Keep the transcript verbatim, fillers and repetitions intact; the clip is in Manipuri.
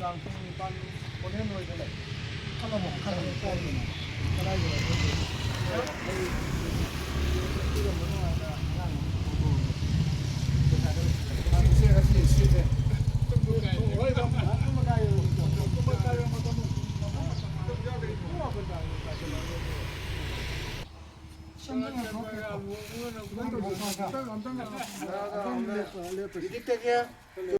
ꯂꯥꯡ ꯄꯨꯡ ꯅꯤꯄꯥꯟ ꯑꯣꯅꯦꯟ ꯍꯣꯏꯗ ꯂꯩ꯫ ꯈꯜꯂꯝꯃꯣ, ꯈꯜꯂꯝꯃꯣ, ꯀꯣꯝꯗꯅ꯫ ꯀꯗꯥꯏꯗ ꯂꯩ? ꯁꯤꯁꯦ ꯉꯁꯤ ꯁꯤꯁꯦ꯫ ꯍꯧꯖꯤꯛꯇꯒꯤ